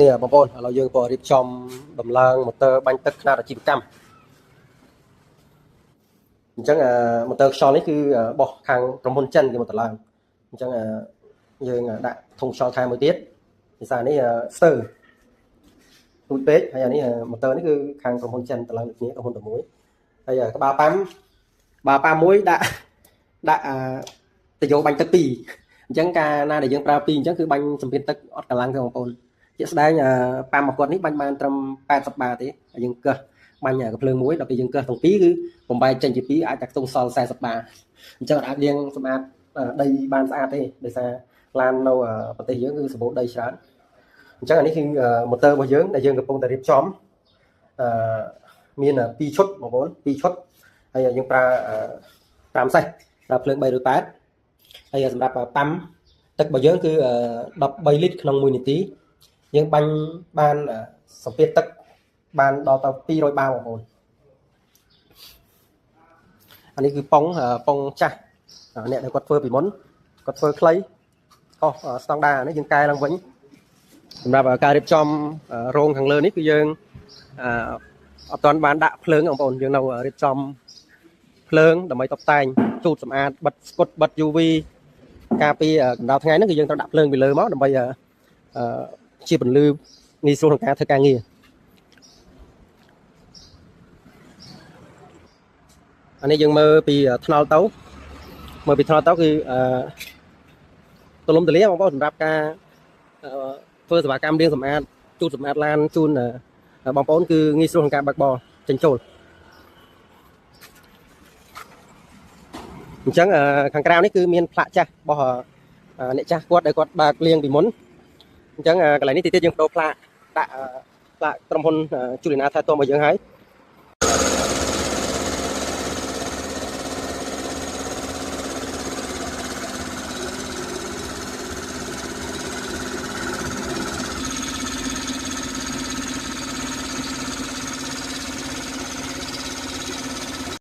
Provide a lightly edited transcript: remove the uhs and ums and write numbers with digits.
នេះបងប្អូនឥឡូវយើងក៏រៀបចំដំឡើងម៉ូទ័របាញ់ទឹកខ្នាតអាជីវកម្មអញ្ចឹងម៉ូទ័រខ្យល់នេះគឺបោះខាងក្រុមហ៊ុនចិនគេមកតម្លើងអញ្ចឹងយើងដាក់ធុងខ្យល់ថែមមួយទៀតភាសានេះស្ទើទូចពេកហើយអានេះម៉ូទ័រនេះគឺខាងក្រុមហ៊ុនចិនតម្លើងដូចគ្នាក្រុមហ៊ុនតែមួយហើយក្បាលប៉ាំក្បាលប៉ាំមួយដាក់ដាក់តយោបាញ់ទឹក2អញ្ចឹងកាលណាដែលយើងប្រើ2អញ្ចឹងគឺបាញ់សម្ពាធទឹកអត់កម្លាំងទេបងប្អូនជាក់ស្ដែងប៉ាំរបស់គាត់នេះបាញ់បានត្រឹម80បាទេហើយយើងកឹះបាញ់កំភ្លើងមួយដល់ពេលយើងកឹះទាំងពីរគឺបំបែកចេញជាពីរអាចតែខ្ទង់សល់40បាអញ្ចឹងអាចលាងសម្អាតដីបានស្អាតទេដោយសារឡាននៅប្រទេសយើងគឺសម្បូរដីច្រើនអញ្ចឹងអានេះគឺម៉ូទ័ររបស់យើងដែលយើងកំពុងតែរៀបចំអឺមាន2ឈុតបងប្អូន2ឈុតហើយយើងប្រើ5សេះប្រើភ្លើង380ហើយសម្រាប់ប៉ាំទឹករបស់យើងគឺ13លីត្រក្នុង1នាទីយើងបាញ់បានសម្ពាធទឹកបានដល់ទៅ200បាបងប្អូនអានេះគឺប៉ុងចាស់អ្នកដែលគាត់ធ្វើពីមុនគាត់ធ្វើខ្លីខុសស្តង់ដារនេះយើងកែឡើងវិញសម្រាប់ការរៀបចំរោងខាងលើនេះគឺយើងអត់ទាន់បានដាក់ភ្លើងបងប្អូនយើងនៅរៀបចំភ្លើងដើម្បីតុបតែងជូតសម្អាតបិទស្កុតបិទ UV ការពីកម្ដៅថ្ងៃហ្នឹងគឺយើងត្រូវដាក់ភ្លើងពីលើមកដើម្បីជាពន្លឺងាយស្រួលក្នុងការធ្វើការងារអានេះយើងមើលពីថ្នល់ទៅមើលពីថ្នល់ទៅគឺទលំទលាបងប្អូនសម្រាប់ការធ្វើសេវាកម្មលាងសម្អាតជូតសម្អាតឡានជូនបងប្អូនគឺងាយស្រួលក្នុងការបើកបរចេញចូលអញ្ចឹងខាងក្រៅនេះគឺមានផ្លាកចាស់របស់អ្នកចាស់គាត់ដែលគាត់បើកលាងពីមុនអញ្ចឹងកន្លែងនេះទីទៀតយើងបដូរផ្លាកដាក់ផ្លាកក្រុមហ៊ុនជូលីណាថែទាំរបស់យើងហើយ